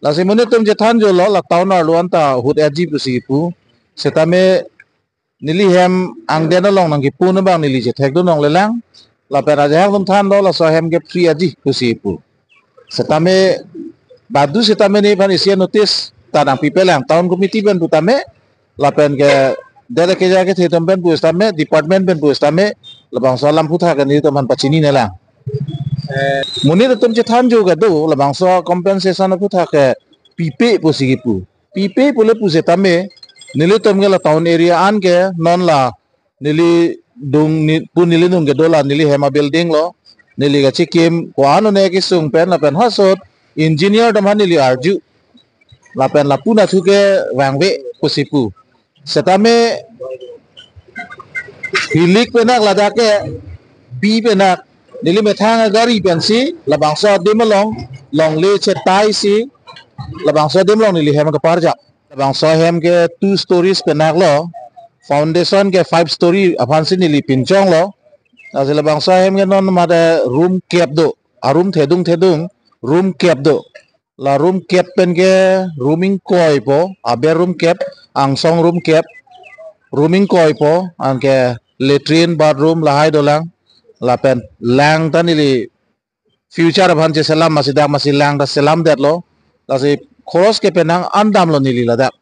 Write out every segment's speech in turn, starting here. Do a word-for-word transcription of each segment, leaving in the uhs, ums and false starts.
Lasi monit atum chethan jolo, la town arlo anta ahut etji pusi kipu. Setame neli hem angden along nangkipu abang neli chethekdun longlelang. Lapen ajahak atum thanlo, laso ahem ke free etji pusi kipu. Setame badu setame nephan isi notice ta nangpipelang town committee pen putame, lapen ke dere keja kethe atum pen pu setame, department pen pu setame, labangso alam aphuthak ke nelitum aphan pachininelang. Eh, monit atum chethan jo kedo, labangso compensation aphuthak ke pipe pusi kipu. Pipe pule pu setame, nelitum ke la town area an ke non la neli dung ni, pu neli dung kedo la neli hem abuilding lo, neli kachikim ko-an one kesung pen lapen hasot engineer atum aphan neli arju. Lapen lapu nathu ke vangve pusi pu. Setame hilik penak ladak ke bi penak neli methang agari pensi labangso adim along longle chetai si labangso adim along neli hem kaparjap. Labangso ahem ke two stories penak lo, foundation ke five story aphansi neli pinchonglo. Lasi labangso ahem ke non mate room kep do, aroom thedung thedung, room kep do. La room kep pen ke room ingkoi po, aber room kep, angsong room kep, room ingkoi po, anke latrine, bathroom lahai dolang, lapen lang ta neli future aphan cheselam masi dak masi lang ta selamdetlo, lasi khoros ke penang an damlo neli ladak.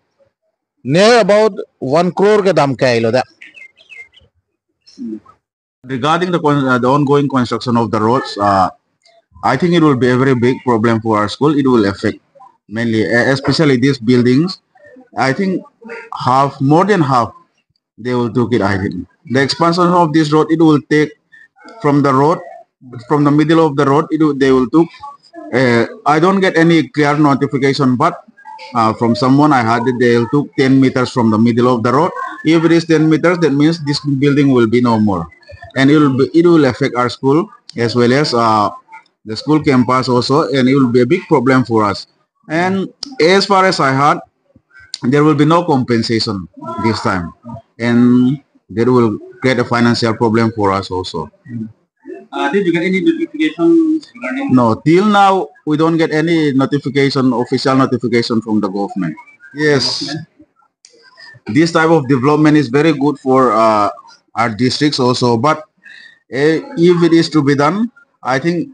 Near about one crore kedam kailo dak. Regarding the con-, uh, the ongoing construction of the roads, uh, I think it will be a very big problem for our school. It will affect mainly, uh, especially these buildings. I think half, more than half, they will took it, I think. The expansion of this road, it will take from the road, from the middle of the road, it will, they will took. Uh, I don't get any clear notification, but, uh, from someone I heard that they will took ten meters from the middle of the road. If it is ten meters, that means this building will be no more. And it will be, it will affect our school as well as, uh, the school campus also, and it will be a big problem for us. And as far as I heard, there will be no compensation this time, and that will create a financial problem for us also. Uh, did you get any notifications regarding? No, till now we don't get any notification, official notification from the government. Yes, this type of development is very good for, uh, our districts also. But, uh, if it is to be done, I think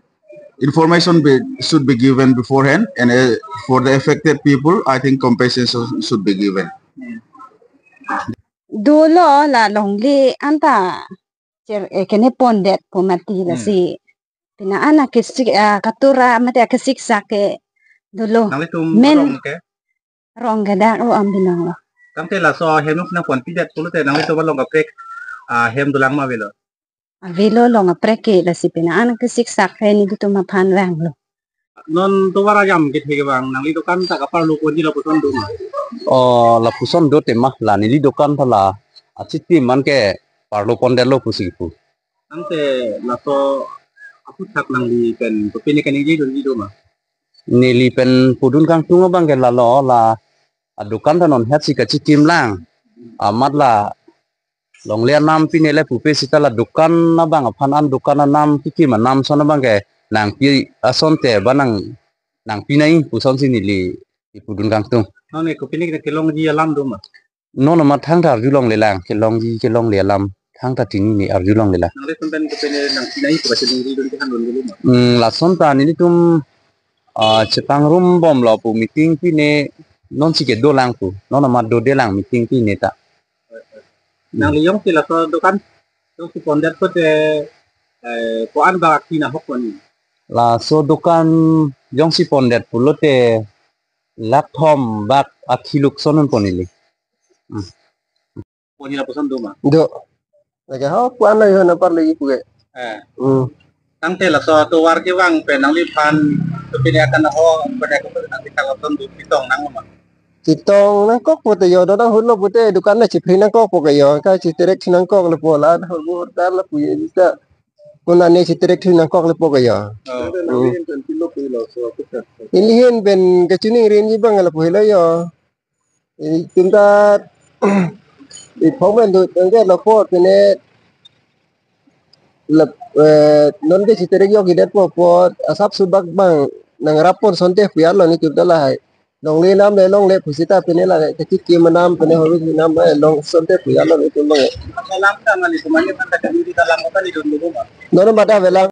information be, should be given beforehand, and, uh, for the affected people, I think compensation should be given. Dolo la longle anta cher, eh, kene pondet po mati la Hmm. si. Pina ana kesik, ah, katura mati kesik sak ke dolo. Nanglitum Men- rong ke? Rong ke dak lo am binong lo. Tangte laso hem nangponpidet pulote nanglitum along kaprek, ah, hem dolang ma avelo? Avelo, along kaprek ke, lasi pina ana kesik sak ke nelitum aphan vanglo. Non tovar ajam kethe ke bang, nangli dokan ta kaparlo ponji lapuson do ma? Oh, lapuson do tema, la neli dokan ta la achitim an ke parlo pondetlo pusi pu. Tangte laso aphuthak nangli pen kopine kaningje dunji do ma? Neli pen pudun kangtung abang ke lalo, la adokan ta non hetsi kachitim lang. Amat la longle anam pine le pupe seta la dokan abang aphan an dokan anam kikim anam ason abang ke nangpi asonte ba nang, nangpi nai pusonsi neli ipudun kangtung. Non ke kopine ke kelongji alam do ma? Non amat thangta arju longlelang, kelongji kelongle alam thangta tini ne arju longlelang. Nanglitum pen kopine nangpi nai pu kacheduri dun kehan dun dulu ma? Hmm, lason ta nelitum, ah, chepangrum bomlo pu meeting pine nonsi kedolang pu. Non amat dodelang meeting pine ta. Nangli jongsi laso dokan jongsi pondet pute, eh, ko-an bak akhi nahok pon? Laso dokan jongsi pondet pulote lakh thom bak akhi lukson un pon neli. Hmm. Ponji lapuson do ma? Do. Lake ho puan lagi ho napar lagi puke. Eh. Hmm. Tangte laso tovar kevang pen nangliphan kopine akan ho pen ko nangli kalason do chetong nang ma? Chetong nangkok pute yo, dodang hutlo pute dokan na chipri nangkok puke yo, ka chiterek si nangkok le pola hurbu hurtar la puye ta. Kuna ne chiterek si nangkok le puke yo. Oh. Hmm. Ilihin pen kachiningri ji abang la puhelo yo. Itum ta iphong pen do tangke lo po pine lep, eh, non ke chiterek yok idet po po asap subak bang nangrap pon sonte puyar lo nelitum ta lahai. Longle nam le longle pusita pine la kachit ke manam pine hobi nam le long sonte puya lo itu mang. Kalam ka ngali kumani panta kami di kalam ka ni dun dulu ma. Nono mada velang.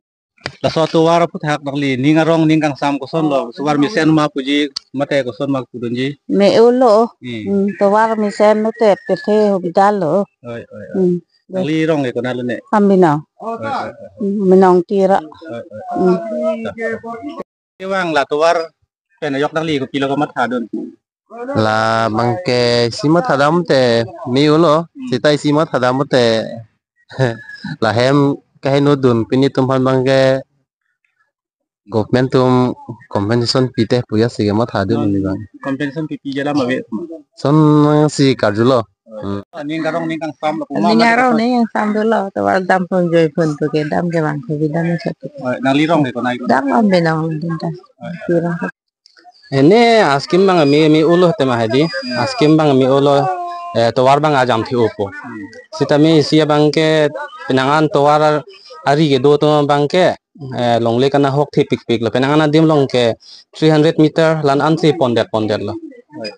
Laso tovar aphuthak nangli ning arong ning kangsam koson lo, tovar mesen ma puji mate koson ma pudunji. Me-o lo. Hmm. Hmm, tovar mesen lo te pethe hobida lo. Oi, oi, oi. Hmm. Nangli rong ke konat lo ne? Ambinong. Oi, oi, oi. Hmm, Binong Tira. Oi, oi. Hmm. Kevang la tovar pen ajok nangli kopilo kamathadun? Labangke isi mathadam te me-o lo, seta isi mathadam te lahem kaheno dun pini atum aphan abangke government atum compensation pite puya si kamathadun ni bang. Compensation pipi jala ma ve. Lason si karjulo. Hmm. Ning karong ning kangsam lo puma. Ning karong ning kangsam dolo, tovar dam pon joi pon tu ke dam kevang ke bidam satu. Oi, nangli rong ke konat? Dam Ambinong lo dinta. Oi. Kurang. Ene askim abang me-o lo tema hedi. Askim abang me-o lo, eh, tovar abang ajam thi-o po. Seta me isi abangke penang an tovar ari kedo atum abangke, eh, longle kanahok thepikpik lo. Penang an adim along ke three hundred meter la-an si pondet pondet lo.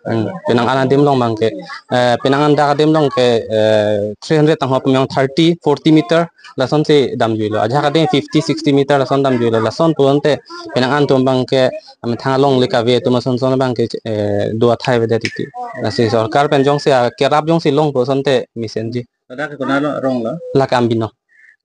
Hmm, penang an adim along abangke, eh, penang an dak adim along ke, eh, three hundred tangho pemyong thirty, forty meter lason si damjuilo. Ajahak adim fifty, sixty meter lason damjuilo. Lason pulote penang an atum abangke amethang alongle kave atum ason son abangke, eh, do athai avedet titi. Lasi sorkar pen jongsi akerap jongsi longpo asonte mesenji. Ladak ke konat lo rong lo? Lake Ambinong.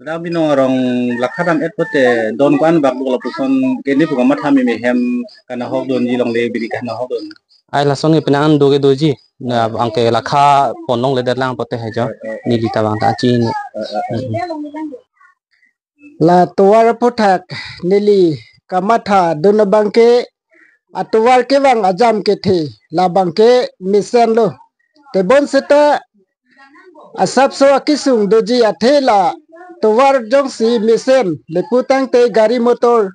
Ladak Ambinong rong lakha dam-et pote don ko-an bak dolo puson keni pu kamatha meme hem kanahok dunji longle biri kanahok dun? Ai lason ke penang an do ke doji. Na abangke lakha pon longledet lang pote hejo. Oi, oi. Neli ta abang ta chini. Oi, oi, oi. Mm-mm. La tovar aphuthak neli kamathadun abangke atovar kevang ajam kethe labangke mesen lo. Tebon seta asapso akesung doji athe la tovar jongsi mesen le pu tangte gari motor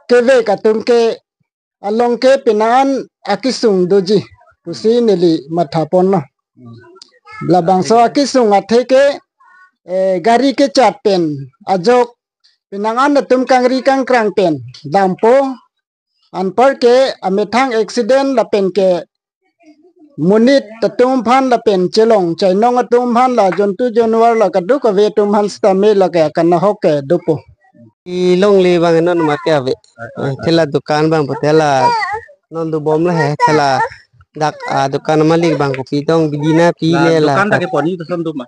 kevek atum ke along ke penang an akesung doji pusi neli matha ponlo. Labangso akesung athe ke, eh, gari kechat pen ajok penang an atum kangri kangkrang pen dampo, anparke amethang accident lapen ke monit atum aphan lapen chelong chainong atum aphan la jontu janwar la kadokave atum aphan sitame lake kanahok ke dopo. Isi longle abang non mate ave. Eh, thela dukan abang pu thela non dobom lo he, thela dak, ah, dukan malik abang kopi tong bidina pi la le la. Dukan dak ke poni to son do ma?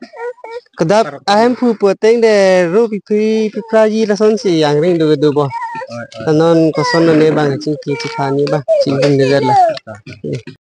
Kedap ahem phu poteng de ro pi phi pi praji lason si angring do do bo. Oi, oi. Non koson ne abang chingki chikani abang chingki de la.